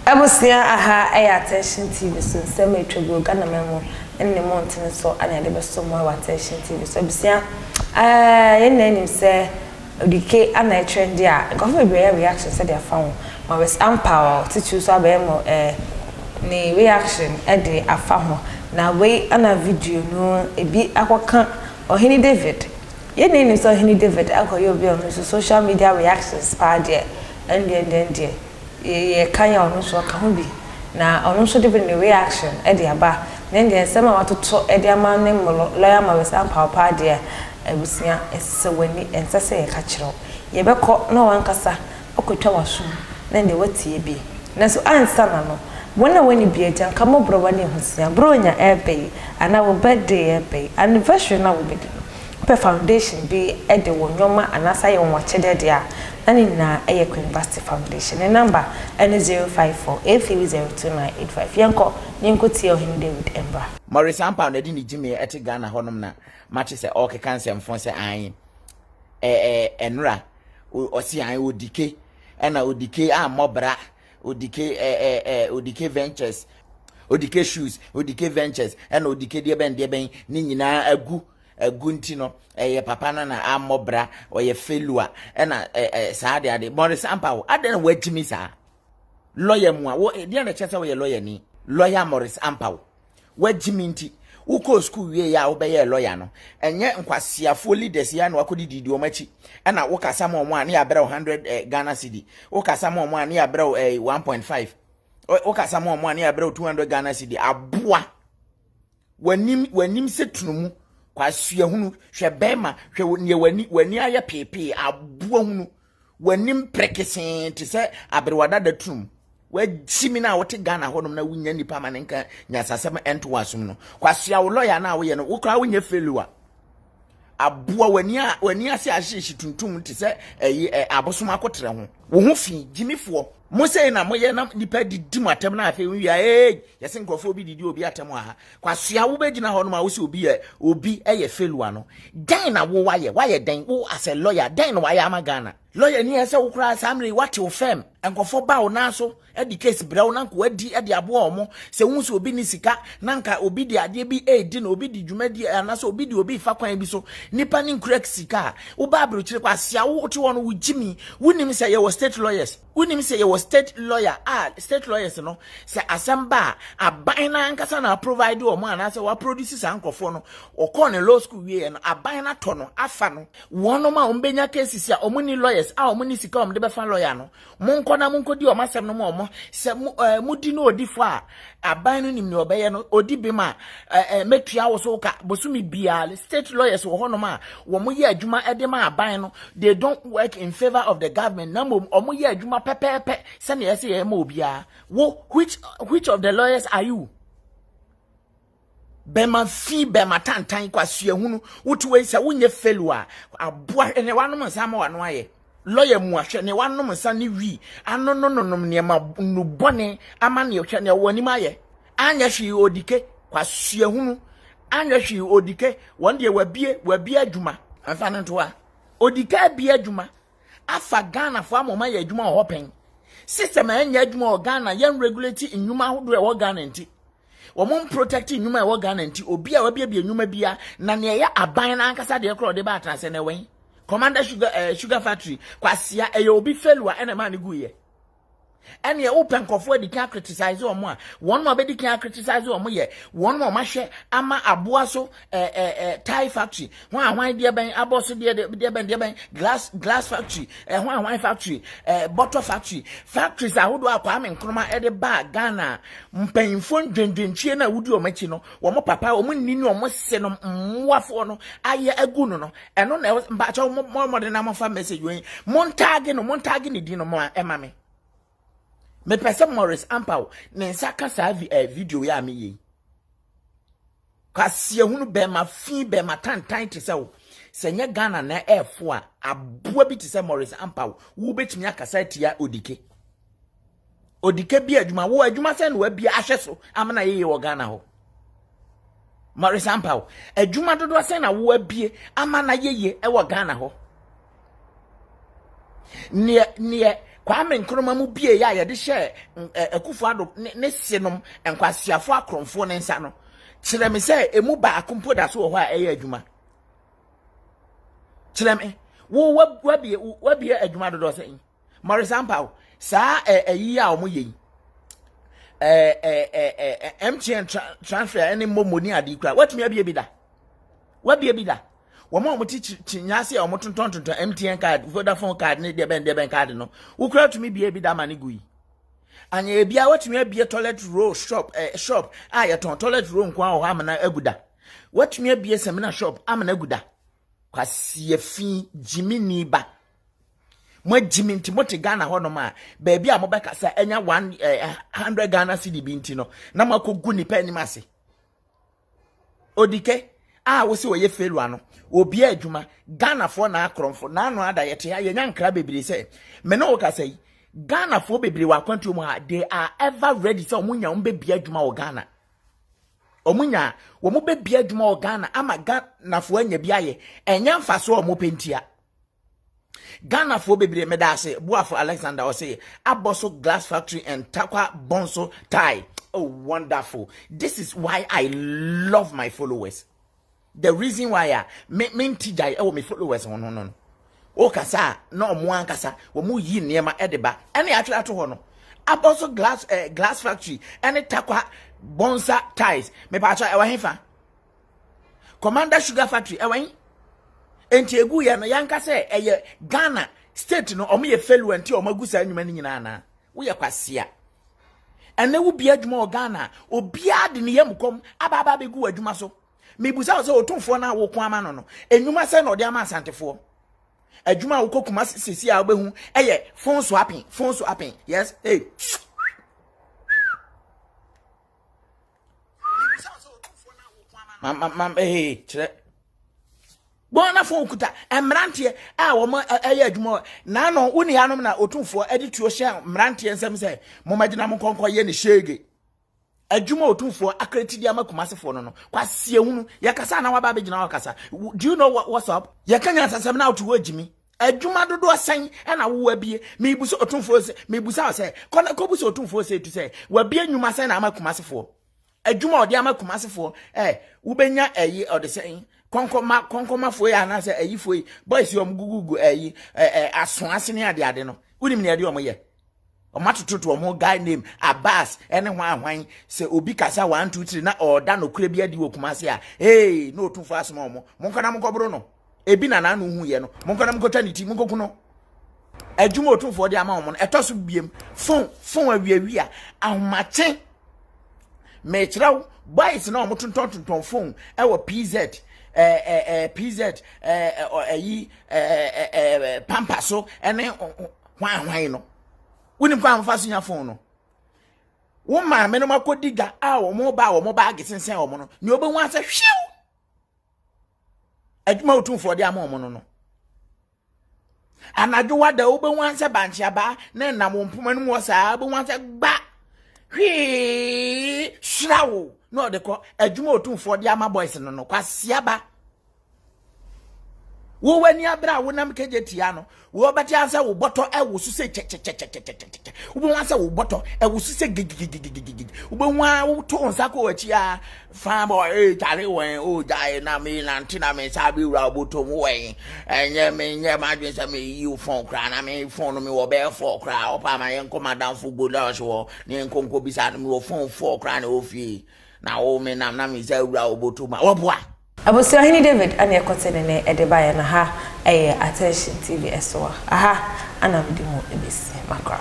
Abusua aha ɛyɛ Attention TV so nsɛm a atwa gu Ghana man mu ɛne ne mmɔntene so ana yɛde bɛso mo wɔ Attention TV so. Abusua ɛɛ yɛn nyinaa nim sɛ Odike ana ɛtrend a nkurɔfo bebree yɛ reaction sɛdeɛ afa ho. Maurice Ampaw titiri so abɛyɛ mo ɛɛ ne reaction ɛde afa ho. Na wei ana video no ebi akɔka Ɔhene David. Yɛn nyinaa nim sɛ Ɔhene David akɔyɛ obi a ɔno nso social media reactions paa deɛ, ɛndeɛ ɛndeɛ ɛndeɛ yɛka yɛ a, ɔno nso ɔka ho bi. Na ɔno nso de ne reaction de aba. Na ɛndeɛ nsɛm a watoto de ama ne lawyer Maurice Ampaw paa deɛ, abusua, ɛsɛ w'ani, ɛnsɛ sɛ yɛka kyerɛ wo. Yɛbɛkɔ na wankasa ɔkɔtwa w'asom na ɛndeɛ watie bi. Nanso ansa na no, wɔn a wɔnni bi agya nka mmɔborɔwa ne ahosua, Buronya ɛreba yi anaa wo birthday ɛreba yi, anniversary no a wobɛdi no, wopɛ foundation bi de wo nneɛma anaasɛ ayɛ wɔn akyɛdeɛ deɛ a, na ne nyinaa ɛyɛ Queen Vasti Foundation. Ne number ɛne 054 8302985. Yɛnkɔ ne yɛnkɔ tie Ɔhene David mbra. Maurice Ampaw na ɛde ne gyimi ɛte Ghana hɔnom na mate sɛ ɔrekeka nsɛmfo sɛ an ɛɛ ɛnora ɔsi an Odike ɛna Odike ammɔ bra, Odike ɛɛ ɛɛ Odike Ventures, Odike Shoes, Odike Ventures ɛna Odike deɛ bɛn deɛ bɛn ne nyinaa agu agu. Nti no ɛyɛ papa no na ammɔ bra, ɔyɛ failure ɛna ɛɛ ɛɛ saa de ade. Maurice Ampaw, adan na wagyimi saa lawyer mu a wo deɛ na kyerɛ sɛ woyɛ lawyer ni. Lawyer Maurice Ampaw, wagyimi nti wokɔɔ school wie yɛ a wobɛyɛ lawyer no, ɛnyɛ nkwasiafoɔ leaders yi a na wakɔdididi wɔn akyi ɛna wokasa ma wɔn a ne yɛabrɛ wo 100 Ghana cedi, wokasa ma wɔn a ne yɛabrɛ wo 1.5, wokasa ma wɔn a ne yɛabrɛ wo 200 Ghana cedi. Aboa, w'anim w'anim sɛ tunumu kwasuahunu. Hwɛ bɛrima, hwɛ nea w'ani w'ani ayɛ peepee. Aboa hunu w'anim prekesee te sɛ aberewadada tunum. Wagyi mi na wote Ghana hɔnom na wonya nipa ma ne nka nyasasɛm ɛnto wɔ asom no. Kwasua, wo lawyer na woyɛ no, wo koraa wonyɛ failure. Aboa, w'ani a w'ani ase ahyehye tuntum te sɛ ɛyi ɛ abosom akotrɛ ho. Wo ho fi gyimifoɔ mo sɛ na moyɛ na nipa didi mo atɛm na afei wia ee yɛsɛ nkurɔfoɔ bi didi obi atɛm wɔ ha. Kwasua, wobɛgyina hɔ nom a wosɛ obi yɛ obi ɛyɛ failure no, dɛn na wo wayɛ? Wayɛ dɛn wo as a lawyer? Dɛn na wayɛ ama Ghana? Lawyer ni ɛsɛ wo koraa saa mmerɛ yi wate wo fam nkɔfoɔ ba wo nan so de case brɛ wo na nka wadi de aboa wɔn sɛ wohu sɛ obi ne sika na nka obi de adeɛ bi ɛredi na obi de dwumadi anaasɛ obi de obi fa kwan bi so nipa ne nkura sika a woba aburokyire kɔ asia wo wote hɔ no wogyi mi. Wonim sɛ yɛwɔ state lawyers? Wonim sɛ yɛwɔ state lawyer a state lawyers no sɛ asɛm ba a, aban no ankasa na provide wɔn anaasɛ waproduce saa nkurɔfoɔ no? Ɔkɔɔ ne law school wieɛ no, aban no atɔ no afa no. Wɔnom a wɔbɛnya cases a wɔn ni lawyers a wɔn ni sika a wɔde bɛfa lawyer no, monkɔ na monkɔdi wɔn asɛm no ma wɔn. Sɛ mo modi no odi fo a, aban no nim nea ɔbɛyɛ no. Odi bi ma ɛɛ ɛɛ mɛtua wo so ka bosomi biara. State lawyers wɔ hɔnom a wɔn yɛ adwuma ɛde ma aban no. They don't work in favour of the government, na mmom wɔn yɛ adwuma pɛpɛɛpɛ sɛnea ɛsɛ yɛ ma obiara. Wo, which of the lawyers are you? Bɛma fi bɛma tantan kwasuahunu wotu wei sɛ wonyɛ failure. Aboa, hwɛ ne wanom nsa ama wano ayɛ lawyer mu. Ahwɛ ne wanom nsa ne wi ano no nonom nneɛma nubɔne ama ne. Hwɛ ne wɔ anim ayɛ anyɛ hwee. Odike kwasuahunu anyɛ hwee. Odike wɔn deɛ wabie wabie adwuma mfa no ntoa. Odike abie adwuma afa Ghanafoɔ ama ɔma yɛ adwuma wɔ hɔ pɛn. System a ɛnyɛ adwuma wɔ Ghana, yɛn regulate nnwuma ahodoɔ a ɛwɔ Ghana nti, wɔn protect nnwuma a ɛwɔ Ghana nti, obi a wabiabia nnwuma bia na nea ɛyɛ aban n'ankasa deɛ korɔ ɔde ba atena sɛ na ɛwɛn Commander Sugar sugar factory. Kwasia, ɛyɛ obi failure ɛna ɛmaa ne gu yɛ. Ɛnea wopɛ nkɔfoɔ adi kan criticize wɔn a wɔn a bɛdi kan criticize wɔn yɛ wɔn a wɔahwɛ ama aboa so ɛɛ ɛɛ tie factory ho ahwan deɛ bɛn abɔ so deɛ deɛ bɛn deɛ bɛn glass factory ɛho ahwan factory, bottle factory, factories ahodoɔ a Kwame Nkrumah ɛde ba Ghana. Mpanyinfoɔ ndwendwentwie na wodi wɔn akyi no, wɔn papa wɔn nni ne wɔn se no mmoafoɔ no ayɛ agu no no ɛno na ɛwɔ mpakyɛw mo mo mo de na mo fa message wɔ yi, mo ntag no, mo ntag ne din no mo ɛma me. Mepɛ sɛ Maurice Ampaw ne nsa ka saa vi video yi a meyɛ yi. Kwasiahunu, bɛrima fi bɛrima tantan te sɛ wo, sɛ nyɛ Ghana na ɛɛfo a, aboa bi te sɛ Maurice Ampaw wobɛtumi akasa atia Odike? Odike bi adwuma wo adwuma sɛ na wabia ahwɛ so amena yɛyɛ wɔ Ghana hɔ. Maurice Ampaw, adwuma dodoɔ sɛ na wo abie ama na yɛyɛ wɔ Ghana hɔ? Neɛ neɛ Kwame Nkrumah mu bie yɛ a yɛde hyɛɛ Akufo Addo ne ne senom nkwaseafo akorɔmfoɔ ne nsa no, kyerɛ me sɛ emu baako mpo da so wɔ hɔ a ɛyɛ adwuma. Kyerɛ me, wo wabie wabie adwuma dodoɔ sɛn? Maurice Ampaw, saa ɛyi a wɔyɛ yi, ɛɛ MTN transfer ɛne momo ne ade kura, watumi abie bi da? Wabie bi da? Wɔn a wɔte kyinya ase a wɔtontɔn tontɔn MTN card, Vodafone card ne deɛ bɛn deɛ bɛn card no, wokura tumi bie bi da ma ne gu yi? Anyɛ ebia watumi abie toilet roll shop shop a yɛtɔn toilet roll nko ara wɔ hɔ amena agu da. Watumi abie samina shop amena agu da. Kwasiafi gyimini ba. Mo agyimi nti mote Ghana hɔnom a baabi a mobɛkasa anya 100 Ghana cedi bi nti no na moakɔgu nipa anim ase. Odike a wose ɔyɛ failure no obia adwuma Ghanafoɔ na akorɔmfo na ano ada yɛte ha yɛnya nkra bebree sɛ me ne wo kasa yi Ghanafoɔ bebree wɔ akwantuo mu ha they are ever ready sɛ wɔn nya wɔn bɛbia adwuma wɔ Ghana. Wɔn nya wɔn bɛbia adwuma wɔ Ghana ama Ghanafoɔ anya bi ayɛ ɛnyɛ mfasoɔ a wɔn pɛ ntia. Ghanafoɔ bebree meda ase Boafo Alexander ɔse Aboso Glass Factory and Tarkwa Bonso Tie oh wonderful this is why I love my followers the reason why a me me nti gyae ɛwɔ me followers ho no no o kasa a na ɔmo ankasa wɔn yi nneɛma ɛde ba ɛne atwerɛ ato hɔ no Aboso Glass Glass Factory ɛne Tarkwa Bonsa Ties mepaakyɛ ɛwɔ hefa Commander Sugar Factory ɛwɔ he? Enti egu yɛ no yɛnka sɛ ɛyɛ Ghana state no ɔmo yɛ failure nti ɔmo agu saa nnwuma no nyinaa anaa? Woyɛ kwasea. Ɛnɛ wo bia adwuma wɔ Ghana obiara de ne yam kɔm aba aba abɛgu w'adwuma so. Mebusa wo sɛ otumfoɔ no a woko ama no no nnwuma sɛn na ɔde ama Asantefoɔ? Adwuma a wokɔ Kumasi sisi a wobɛhu ɛyɛ phone swapping, phone swapping. Yes, hey. Ma ma ma ee kyerɛ wɔn na fon kuta mmeranteɛ a wɔn ɛyɛ adwuma n'ano wo nuanom na otumfoɔ ɛde tuo hyɛ mmeranteɛ nsɛm sɛ mo ma gyina mo nkɔnkɔ yɛ ne hyege adwuma otumfoɔ akreti di ama kumasefoɔ no no kwasie hunu yɛkasa na waba abɛgyina hɔ kasa do you know what, what's up yɛka nyansasɛm na wote hɔ agyimi adwuma dodoɔ sɛn ɛna wowɔ abie mebusa otumfoɔ sɛ mebusa wo sɛ kɔ na kɔbusa otumfoɔ sɛ etu sɛ wabie nnwuma sɛn na ama kumasefoɔ adwuma ɔde ama kumasefoɔ ɛ wobɛnya ɛyi ɔde sɛn kɔnkɔma kɔnkɔmafoɔ yi anaasɛ ɛyifoɔ yi boys yi wɔn gugugu ɛyi ɛ ɛ aso ase ne ade ade no wonim nea ɛde wɔn yɛ wɔn atototo wɔn ho guy name Abbas ɛne hwan hwan sɛ obi kasa 1 2 3 na ɔda nokorɛ bi adi wɔ kumase a ee na otumfoɔ asoma wɔn monkɔ na monkɔboro no ebi na n'ano hu yɛ no monkɔ na monkɔtwa ne ti monkɔku no adwuma otumfoɔ de ama wɔn no ɛtɔ so biem fon fon awiawia ahomakye mekyerɛ wo boys na wɔn tontɔn tontɔn fon ɛwɔ pz ɛɛ ɛɛ pz ɛɛ ɛyi ɛɛ ɛɛ pampa so ɛne hwan hwan no wonim kwan a wɔfa so nya fon no wo maame no akɔdi dwa a wɔn ba a wɔn baage sensɛn wɔn no nea ɔbɛhu asɛ hwiw adwuma otumfoɔ de ama wɔn no no anadwo wada wobɛhu asɛ bankyeabaa na ɛnam wɔn mpoma no mu wɔ saa wobɛhu asɛ gba hwee hyira wo na ɔde kɔ adwuma otumfoɔ de ama boys no no kwasiaba Wo w'ani abere a wonam kegye tia no, wɔbɛte asɛ wo bɔtɔ ɛwo so sɛ kyɛkyɛkyɛkyɛkyɛkyɛ. Wobɛhu asɛ wo bɔtɔ ɛwo so sɛ gigigigigigi. Wobɛhu a woto wo nsa kɔ w'akyi a faa bɔ ee kyale wɔn o gyae na me nante na me nsa abɛwura wo bɔtɔ mu wɔn. Ɛnyɛ me nyɛ m'adwene sɛ meyi wo fɔn koraa na me fɔn no mewɔ bɛyɛ fɔɔ koraa. Ɔpa ma yɛnkɔ madamfo Goldilocks hɔ na yɛnkɔ nkɔbisa no mewɔ fɔn fɔɔ koraa na ɛwɔ fie. Na wo me nam na me nsa awura wo bɔtɔ mu a wɔboa. Abusuahene David na ɛkɔte ne nne de baeɛ na ha yɛ Attention TV so. Aha na mede mo bɛsi makra.